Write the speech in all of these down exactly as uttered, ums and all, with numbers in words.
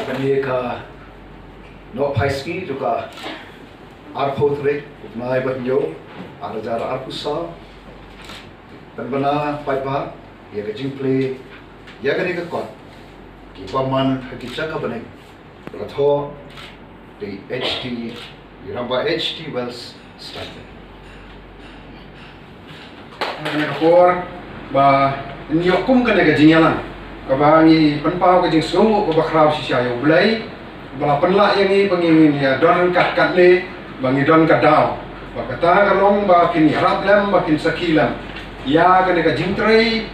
Kane ka Nohphaisngi jong ka arphew tarik u bnai ba hynñiew, ar hajar arphew saw. Pynbna paidbah ïa ka jingplie ïa kane ka kot, ki bymman ha ki jaka bneng. Ba la thoh da i H T, i Rangbah H T Wells Stanley. Kane ka por ba ngi ïoh kum kane ka jingïalang, kaba ngi pynpaw ka jingsngewnguh kaba khraw shisha ïa U Blei ba la pynlah ïa ngi ba ngin ïa don ryngkat katne, ba ngi don ka daw. Ba kata ka long ba phin ïarap lem, ba phin sakhi lem ïa kane ka jingtrei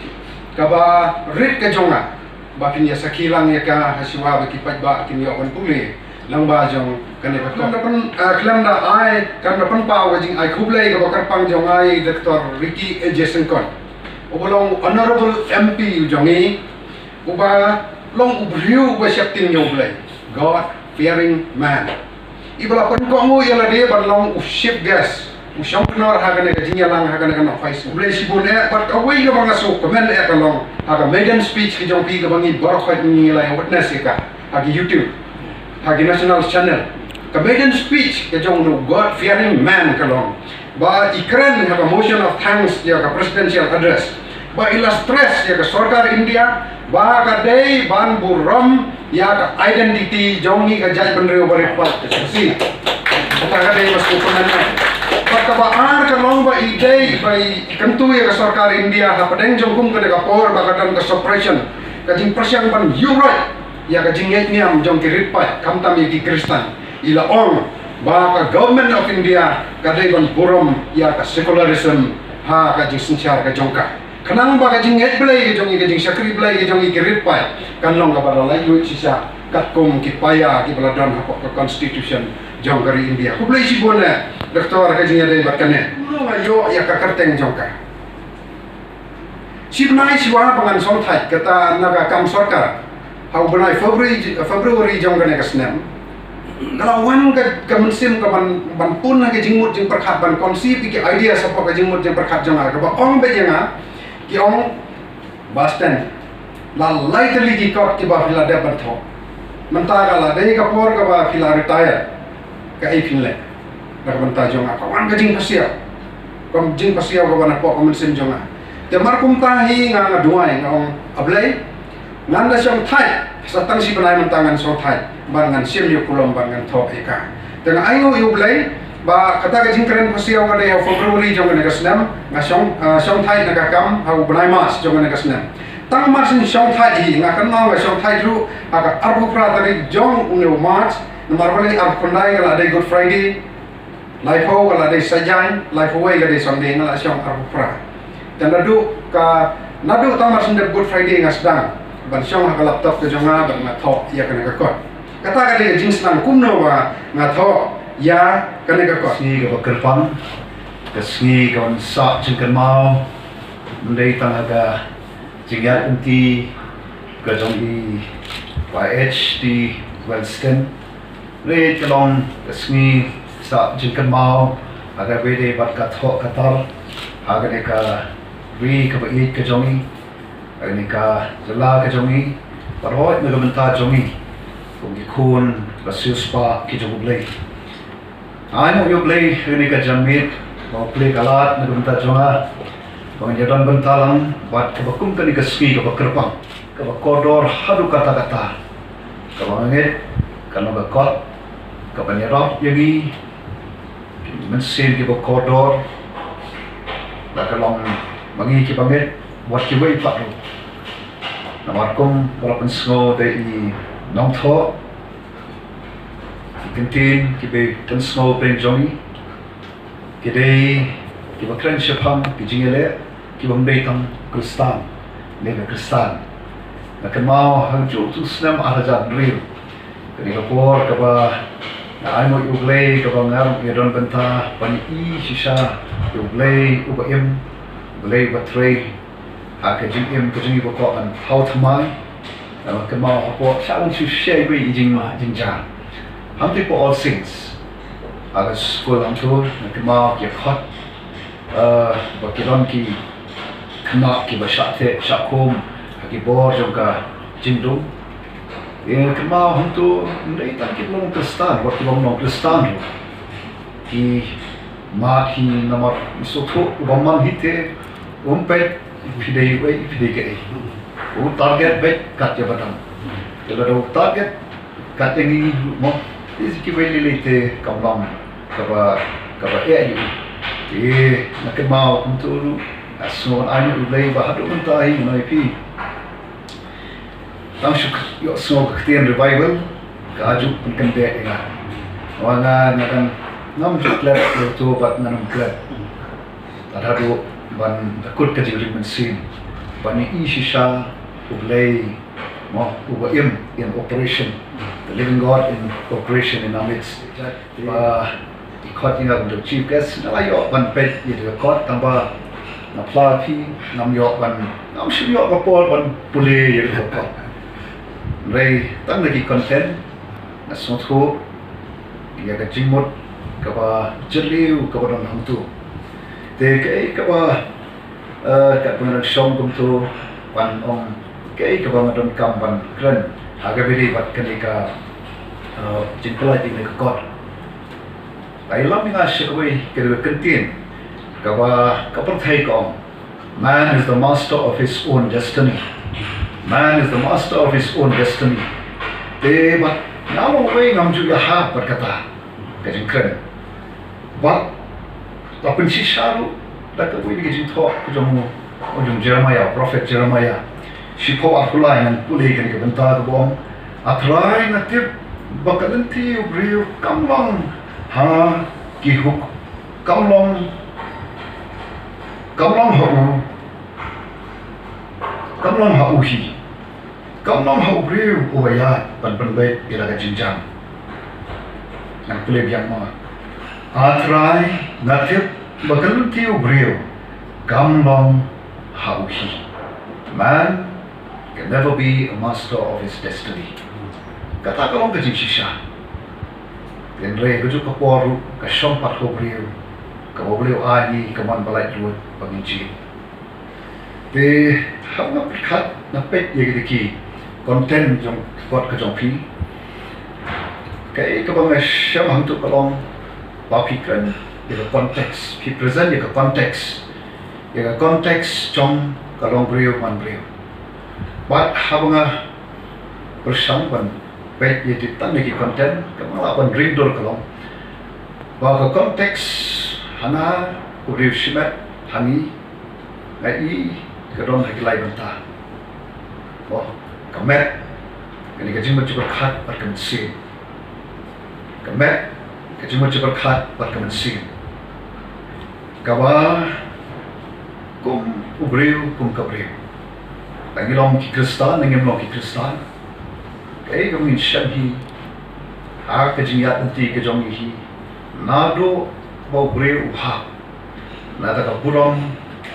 kaba rit ka jong nga, ba phin ïa sakhi lang ïa ka ha shuwa ba ki paidbah kin ïoh ban pule lang ba jong kane ka kot. Khlem da pyn, ah, khlem da ai, khlem da pynpaw ka jingai khublei kaba kyrpang jong nga ïa i Doctor Ricky A J Syngkon, uba long Honorable M P u jong ngi, uba long u briew uba sheptieng ïa U Blei, God fearing man. I ba la pynkohnguh ïa lade ban long u chief guest, u shongknor ha kane ka jingïalang, ha kane ka Nohphaisngi. Khublei shibun eh. Bad kawei kaba nga sngewkmen eh ka long ha ka maiden speech ka jong phi, kaba ngi baroh ngi la witness ïa ka ha ki YouTube, ha ki national channel. Ka maiden speech ka jong u God fearing man ka long ba i kren ha ka motion of thanks ïa ka presidential address, ba i la stress ïa ka sorkar India ba ka dei ban burom ïa ka identity jong ngi ka jaitbynriew barit paid ka Khasi. Kata ka dei ba sngewkmen. Bad kaba ar ka long ba i dei ba i kyntu ïa ka sorkar India hapdeng jong kum kane ka por ba ka don ka suppression, ka jingpyrshang ban ïuhroit ïa ka jingngeit niam jong ki rit paid, khamtam ïa ki Khristan. I la ong ba ka Government of India ka dei ban burom ïa ka secularism ha ka jingsynshar ka jong ka, khnang ba ka jingngeit Blei ka jong ngi, ka jingshakri Blei ka jong ngi ki rit paid, kan long kaba la laitluid shisha katkum ki paia kiba la don hapoh ka Constitution jong ka ri India. Khublei shibun eh, Doctor, ha ka jingïadei bad kane. Kumno nga ïoh ïa ka kyrteng jong ka? Shi bnai shuwa ba ngan shongthait kata na ka kam sorkar ha u bnai February, February jong kane ka snem, ka la wan ka, ka mynsiem ka ban, ban pun ha ka jingmut jingpyrkhat, ban conceive ïa ki idea shapoh ka jingmut jingpyrkhat jong nga, kaba ong beit ïa nga, ki ong, Bah Stan, la lai tylli ki kot kiba phi la dep ban thoh. Mynta ka la dei ka por kaba phi la retire, kaei phin leh na ka bynta jong nga? Ka wan ka jingpasiaw, ka jingpasiaw ka wan hapoh ka mynsiem jong nga. Te mar kumta hi nga, nga duwai, nga ong, A Blei, ngan da shongthait, sa tang shi bnai mynta ngan shongthait, bad ngan shim ïa u kulom bad ngan thoh ïa ka. Te nga ainguh ïa U Blei ba kata ka jingkren pasiaw ka dei ha February jong kane ka snem, nga shong, ah, shongthait na ka kam ha u bnai March jong kane ka snem. Tang mar shen shongthait hi, nga kynmaw nga shongthait ruh ha ka arphew phra tarik jong une u March, namar balei? Arphew khyndai ka la dei Good Friday, laiphew ka la dei Saitjaiñ, laiphew wei ka dei Sunday, nga la shong arphew phra. Te naduh ka, naduh tang mar shen dep Good Friday nga sdang ban shong ha ka laptop ka jong nga bad nga thoh ïa kane ka kot. Kata ka dei ka jingsdang kumno ba nga thoh ïa kane ka kot. Sngi kaba kyrpang, ka sngi kaban sah jingkynmaw, ym dei tang ha ka jingïaid lynti ka jong i Bah H T Wellston, hynrei ka long ka sngi sah jingkynmaw ha kaba ïadei bad ka thoh ka tar ha kane ka ri kaba ïeit ka jong i, ha kane ka jylla ka jong i, bad hooid na ka bynta jong i kum ki khun ba siewspah ki jong U Blei. Ai nguh ïa U Blei ha kane ka janmiet ba u plie ka lad na ka bynta jong nga ba ngan ïadon bynta lang bad kaba kum kane ka sngi kaba kyrpang, kaba kordor haduh katta katta, kaba nga ngeit kan long ka kot kaban ïarap ïa ngi, ki mynsiem kiba kordor, la ka long ma ngi kiba ngeit, wat kiwei pat ruh. Namar kumba la pynsngew da i nongthoh, ki kyntien kiba pynsngew pdeng jong ngi ki dei kiba kren shaphang ki jingïaleh kiba ym dei tang Khristan ne ba Khristan. Nga kynmaw ha kajuh tu snem ar hajar hynriew, kane ka por kaba nga ai nguh ïa U Blei, kaba nga ruh nga don bynta ban ïohi shisha ïa U Blei uba im, U Blei uba trei ha ka jingim ka jong ngi ba kwah ban thaw thymmai. Nga kynmaw hapoh, shah ban shu shai beit i jingma jingjia. Hangtei hapoh All Saints, ha ka skul hangto, nga kynmaw ki khot Ah, ba ki don ki khynnah kiba shah theh shah khum ha ki bor jong ka jingdum. Ïa kynmaw hangto ym dei tang ki long Khristan, wat ki long long Khristan ruh. Ki mad hi namar i sngewthuh u bymman hi te um peit phi dei uei phi dei kaei. U target beit kat ïa ba dang. Te lada u target kat ïa ngi ruh mo, te kiwei lei lei te kam long kaba, kaba eh ïa u. Te nga kynmaw kumto ruh nga sngew ai U Blei ba haduh mynta hi ngan ong ïa phi, tang shu ïohsngew ka ktien revival ka ju pynkyndit ïa nga. Namar nga, nga dang ngam ju klet ïa uto bad ngan ym klet. Lada haduh ban da kut ka jingring mynsiem ban ïohi shisha U Blei mo, uba im in operation, the living God in operation in our midst. Ba i khot ïa nga kum chief guest, nga la ïoh ban peit ïa ka kot, tang ba nga phla phi ngam ïoh ban, ngam shym ïoh ka por ban pule ïa ka kot. Hynrei tang da ki content nga sngewthuh ïa ka jingmut kaba jylliew kaba don hangto. Te kaei kaba, eh, katba nga dang shong kumto, ban ong kaei kaba nga donkam ban kren ha kaba ïadei bad kane ka, eh, jingpyllait ïa kane ka kot. Ka ïalam ïa nga sha kawei ka dei ka ktien kaba ka pyrthei ka ong, "Man is the master of his own destiny." Man is the master of his own destiny. Te bad nga long uwei ngam ju ïahap bad kata ka jingkren. Bad la pynshisha ruh da kawei ka jingthoh ka jong u, u jong Jeremiah, prophet Jeremiah. Shiphew arphew lai, ngan pule kane ka bynta kaba ong, "A Trai, nga tip ba ka lynti u briew kam long ha ki huk, kam long, kam long ha u, kam long ha u hi, kam long ha u briew uba ïaid ban pynbeit ïa la ka jingjam." Ngan pule biang mo. "A Trai, nga tip ba ka lynti u briew kam long ha u hi." Man can never be a master of his destiny. Kata ka long ka jingshisha. Hynrei ka juk ka por ruh ka shong pat ha u briew kaba u briew ai ngi ka mon ba laitluid ba ngin jied. Te haba nga pyrkhat, nga peit ïa kita ki content jong kot ka jong phi, kaei kaba nga shem hangto ka long ba phi kren ïa ka context, phi present ïa ka context, ïa ka context jong ka longbriew manbriew. Bad haba nga pyrshang ban peit ïa kita ki content, kaba nga lah ban ring dur ka long ba ka context hana u briew shimet ha ngi, nga i ka don ha ki lai bynta. Oh, ka met, kane ka jingmut jingpyrkhat bad ka mynsiem. Ka met, ka jingmut jingpyrkhat bad ka mynsiem. Kaba kum u briew kum ka briew, la ngi long ki Khristan, la ngim long ki Khristan, kaei kaba ngin shem hi ha ka jingïaid lynti ka jong ngi hi, naduh ba u briew u hap na kata ka burom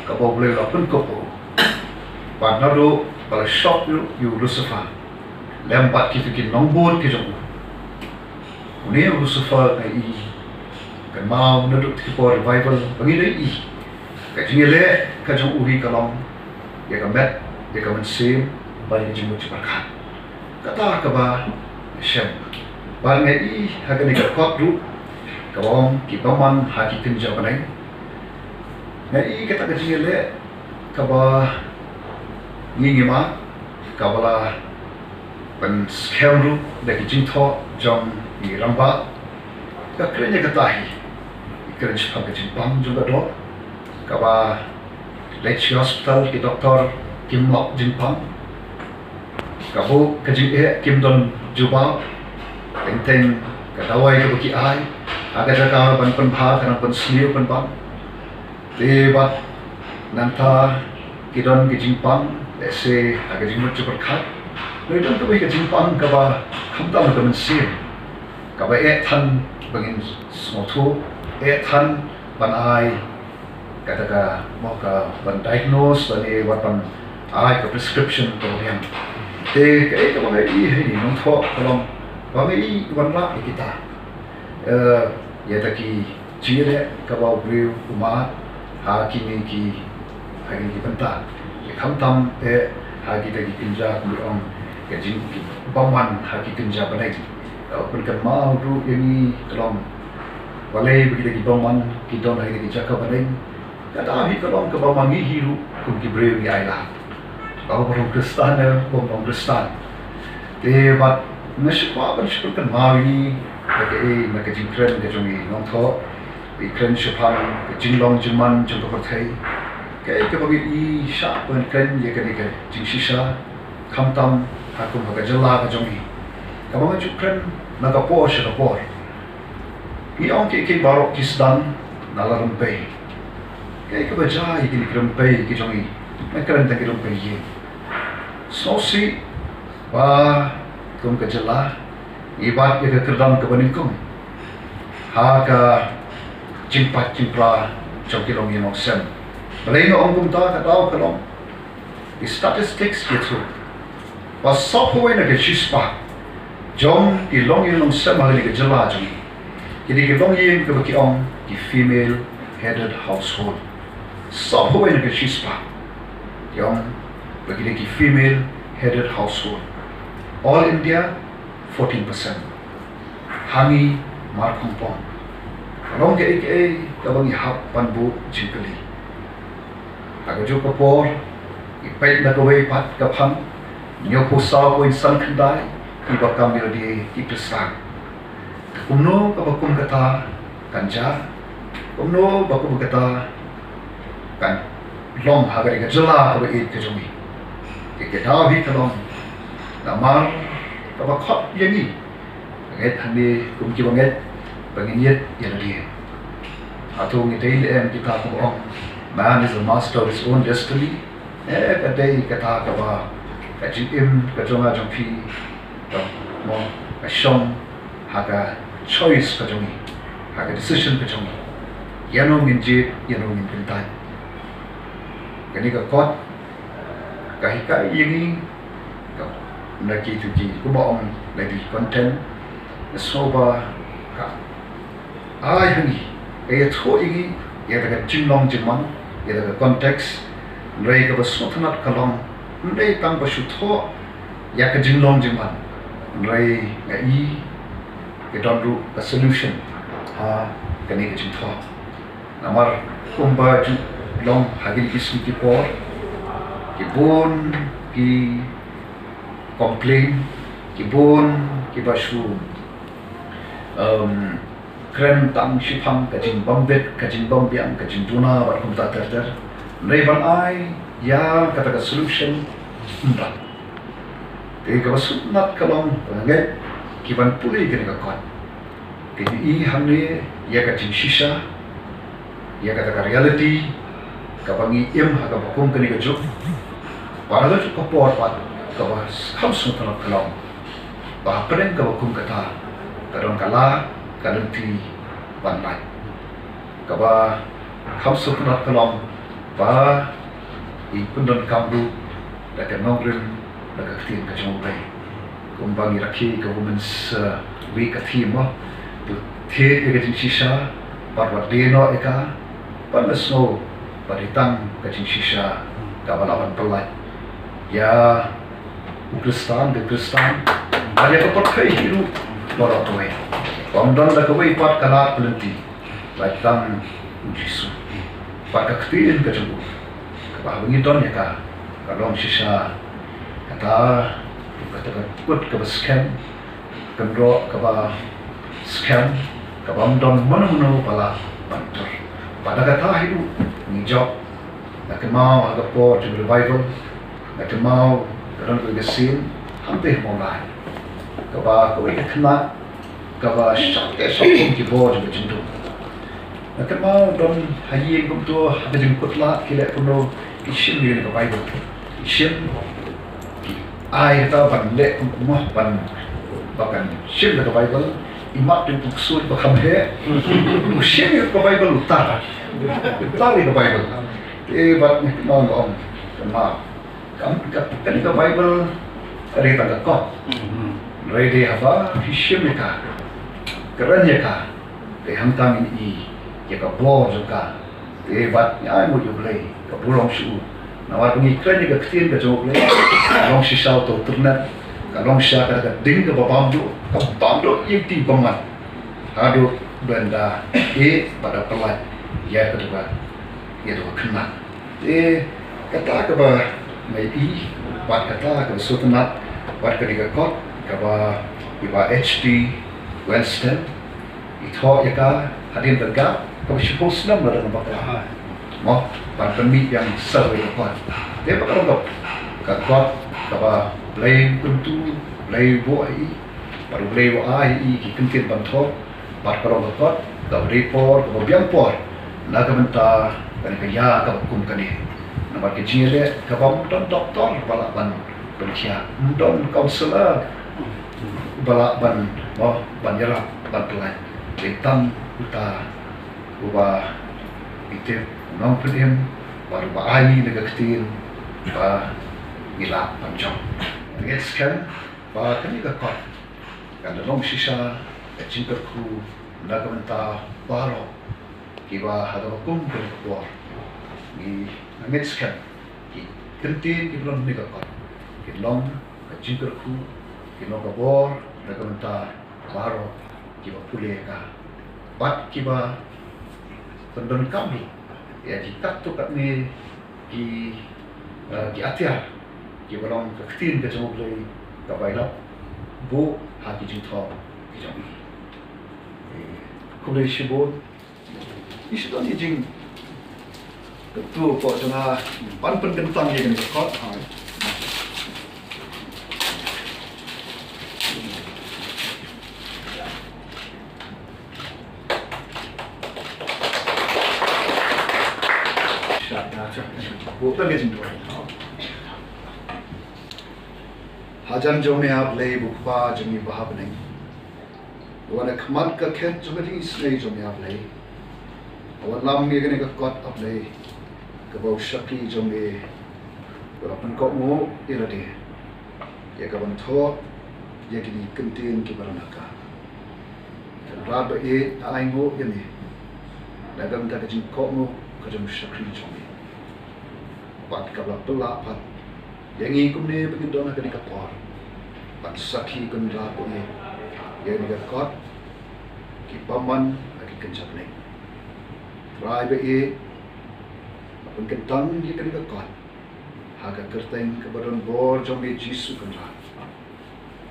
kaba u Blei u la pynkup ïa u, bad naduh ba la shop ïa u Lucifer lem bad kita ki nongbud ki jong u. Une u Lucifer, nga i, kynmaw naduh ki por revival ba ngi dang i, ka jingïaleh ka jong u hi ka long ïa ka met, ïa ka mynsiem, bad ïa ka jingmut jingpyrkhat. Kata kaba nga shem. Bad nga i ha kane ka kot ruh kaba ong ki bymman ha ki kynja bneng, nga i kata ka jingïaleh kaba ngi ngim mad, kaba la pynskhem ruh da ki jingthoh jong ki rangbah. Ka kren ïa kata hi, i kren shaphang ka jingpang jong ka doh, kaba leit sha hospital ki doktor kim lap jingpang. Ka buh ka jingeh kim don jubab. Teng teng ka dawai kaba ki ai, ha ka jaka ban pynbha ka nang pynsniew pynban. Te bad nangta ki don ki jingpang, lehse ha ka jingmut jingpyrkhat. Hynrei don kawei ka jingpang kaba khamtam ka mynsiem, kaba eh than ba ngin sngewthuh, eh than ban ai kata ka, mo, ka ban diagnose lane wat ban ai ka prescription kaba biang. Te kaei kaba nga i ha ine i nongthoh ka long ba nga i wanrah ïa kita, eh, ïa kita ki jingïaleh kaba u briew u mad Ha kine ki, ha kine ki bynta. Khamtam eh ha kita ki kynja, kumba ong, ka jing ki bymman ha ki kynja bneng. Ka pynkynmaw ruh ïa ngi ka long, balei ba kita ki bymman ki don ha kita ki jaka bneng. Ka daw hi ka long kaba ma ngi hi ruh kum ki briew ngi ailad. Ka ba long Khristan ne bym long Khristan. Te bad nga shu kwah ban shu pynkynmaw ïa ngi na kaei, na ka jingkren ka jong ngi, nongthoh. Ngi kren shaphang ka jinglong jingman jong ka pyrthei. Kaei kaba ngi ïohi shah ban kren ïa kane ka jingshisha, khamtam ha kum ha ka jylla ka jong ngi. Kaba nga ju kren na ka por sha ka por. Ngi ong kiei kiei baroh ki sdang na la rympei. Kaei kaba jia ïa kine ki rympei ki jong ngi? Nga kren tang ki rympei ïing. Sngewsih ba kum ka jylla ngi bat ïa ka kyrdan kaba nyngkong ha ka jingpait jingpra jong ki longïing longsem. Balei nga ong kumta? Ka daw ka long, ki statistics ki ïathuh ba sawphew wei na ka shispah jong ki longïing longsem ha kane ka jylla jong ngi, kine ki longïing kaba ki ong ki female headed household. Sawphew wei na ka shispah ki ong ba kine ki female headed household. All India, fourteen percent. Ha ngi mar khongpong. Ka long kaei kaei kaba ngi hap ban buh jingkylli. Ha kajuh ka por, ngi peit na kawei pat ka phang, hynñiewphew saw point san khyndai kiba kam ïa lade ki Khristan. Kumno kaba kum kata kan jia? Kumno ba kum kata kan long ha kane ka jylla kaba ïeit ka jong ngi? Te ka daw hi ka long namar kaba khot ïa ngi, ngeit hangne kum kiba ngeit ba ngin ïeit ïa lade. Hato ngi dei ne em kita kiba ong, "Man is the master of his own destiny"? Eh, ka dei kata kaba ka jingim ka jong nga jong phi, ka, mo, ka shong ha ka choice ka jong ngi, ha ka decision ka jong ngi, ïano ngin jied, ïano ngin kyntait. Kane ka kot ka hikai ïa ngi, ka, na ki tu ki, kumba ong, na ki content, na sngewbha ka ai ha ngi, ka ïathuh ïa ngi ïa kata ka jinglong jingman, ïa kata ka context. Hynrei kaba sngewtynnat ka long, ym dei tang ba shu thoh ïa ka jinglong jingman, hynrei nga i ka don ruh ka solution ha kane ka jingthoh. Namar kumba ju long ha kine ki sngi ki por, ki bun ki complain, ki bun kiba shu, um, kren tang shaphang ka jingbym bit, ka jingbym biang, ka jingduna bad kumta ter ter. Hynrei ban ai ïa kata ka solution, ym don. Te kaba sngewtynnat ka long ba nga ngeit ki ban pule kane ka kot, kin i hangne ïa ka jingshisha, ïa kata ka reality kaba ngi im ha kaba kum kane ka juk. Bad ha kajuh ka por pat kaba kham sngewtynnat ka long ba hapdeng kaba kum kata ka don ka lad ka lynti ban lait. Kaba kham sngewtynnat ka long ba i pyndonkam ruh da ka nongrim, da ka ktien ka jong U Blei. Kumba ngi rakhe ka Women's, uh, Week ka theme mo, to thied ïa ka jingshisha bad wat die noh ïa ka, ban da sngew ba dei tang ka jingshisha kaba lah ban pyllait ïa u Khristan, ka Khristan, bad ïa ka pyrthei hi ruh baroh kawei. Bym don da kawei pat ka lad ka lynti, lait tang U Jisu bad ka ktien ka jong u. Kaba haba ngi don ïa ka, ka long shisha kata, kata ka kut kaba skhem, kynroh kaba skhem, kaba ym don mano mano ba lah ban tur. Bad da kata hi ruh ngi jop. Nga kynmaw ha ka por jong revival, nga kynmaw ka don kawei ka sien hangtei ha Mawlai, kaba kawei ka khynnah kaba shah teh shah pum ki bor jong ka jingdum. Nga kynmaw don ha ïing kumto, ha ka jingkut lad ki leh kumno, ki shim ïa ka Bible, ki shim, ki ai kata ban leh kumno, ban, ba kan shim ïa ka Bible. I mat ïa u ksuid ba kham heh, u shim ïa ka Bible, u tar, u tar ïa ka Bible. Te bad nga kynmaw nga ong, kynmaw, ka, ka, kane ka Bible ka dei tang ka kot. Hynrei dei haba phi shim ïa ka, kren ïa ka, dei hangta ngin i ïa ka bor jong ka. Eh, bad ngi ai nguh ïa U Blei, ka burom sha u. Namar ba ngi kren ïa ka ktien ka jong U Blei, ka long shisha uta u tyrnet, ka long shisha ka, ka ding kaba bam duh, ka bam duh ïa ki bymman. Haduh ban da ïeh bad da pyllait ïa ka, ïa ka khynnah. Eh, kata kaba ngi ïohi, bad kata kaba sngewtynnat, bad kane ka kot, kaba i Bah H D Weinstein i thoh ïa ka hadien ka, kaba shiphew snem la dang bakla. Mo, ban pynmih ïa ka survey ka kot. Te ba ka long ka, ka kot kaba Blei u kyntu, Blei u buh ïa i, bad U Blei u ai ïa i ki kyntien ban thoh, bad ka long ka kot kaba dei por, kaba biang por na ka bynta kane ka ïa kaba kum kane. Namar ka jingïaleh kaba ym don doktor ba lah ban pynkhiah, ym don counselor ba lah ban, mo, ban ïarap, ban pyllait. Dei tang uta uba i tip, u nongpynim, bad uba ai ïa ka ktien ba ngi lah ban jop. Ngeit skhem ba kane ka kot kan da long shisha ka jingkyrkhu na ka bynta baroh kiba ha kaba kum kane ka por. Ngi ngeit skhem ki kyntien kiba long ha kane ka kot kin long ka jingkyrkhu, kin long ka bor na ka bynta baroh kiba pule ïa ka, bad kiba pyndonkam hi ïa ki katto katne ki, eh, ki atiar kiba long ka ktien ka jong U Blei kaba i la buh ha ki jingthoh ki jong i. Eh, khublei shibun. Ngi shu don ki jingkyntu hapoh jong nga ban pynkyntang ïa kane ka kot. Hajan jong me, A Blei, U Kpa jong ngi uba ha bneng. Wan ha khmat ka khet jong ka jingisynei jong me, A Blei. Wan lam ïa kane ka kot, A Blei, kaba u shakri jong me u la pynkohnguh ïa lade ïa ka ban thoh ïa kine ki kyntien kiba rangah. Kynrad ba ïeit, nga ainguh ïa me na ka bynta ka jingkohnguh ka jong u shakri jong me, bad kaba la pynlah pat ïa ngi kumne ba ngin don ha kane ka por ban sakhi, Kynrad ba ïeit, ïa kane ka kot, ki bymman ha ki kynja bneng. Trai ba ïeit, pynkyntang ïa kane ka kot ha ka kyrteng kaba don bor jong me, Jisu Kynrad,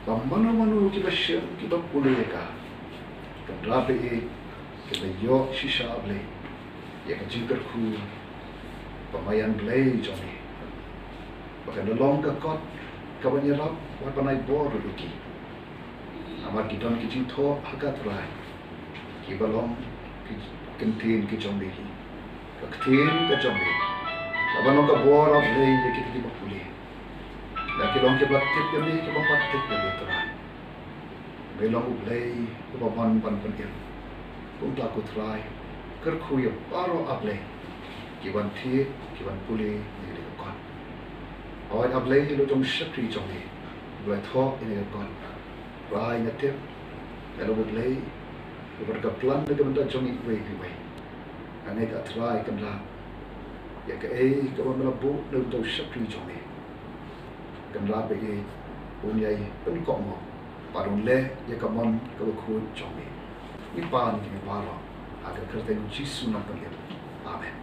ba mano mano kiba shem, kiba pule ïa ka, Kynrad ba ïeit, kin da ïoh shisha, A Blei, ïa ka jingkyrkhu ba maïan Blei jong me, ba kan da long ka kot kaban ïarap bad ban ai bor ïa ki. Namar ki don ki jingthoh ha ka, Trai, kiba long ki kyntien ki jong me hi, ka ktien ka jong me, kaban long ka bor, A Blei, ïa kita kiba pule. Lada ki long kiba tip ïa me, kiba pat tip ïa me, Trai, me long U Blei uba mon ban pynim. Kumta ko Trai, kyrkhu ïa baroh, A Blei, kiban thied, kiban pule ïa kane ka kot. Hooid, A Blei, ïa la u jong u shakri jong me uba la thoh ïa kane ka kot. Trai, nga tip me long U Blei uba don ka plan na ka bynta jong ngi uwei pa uwei. Nga ngeit, A Trai, Kynrad, ïa kaei kaba me la buh na ka bynta u shakri jong me, Kynrad ba ïeit, un ïai pynkohnguh bad un leh ïa ka mon kaba khuid jong me. Ngi pan ïa kine baroh ha ka kyrteng u Jisu Nongpynim. Amen.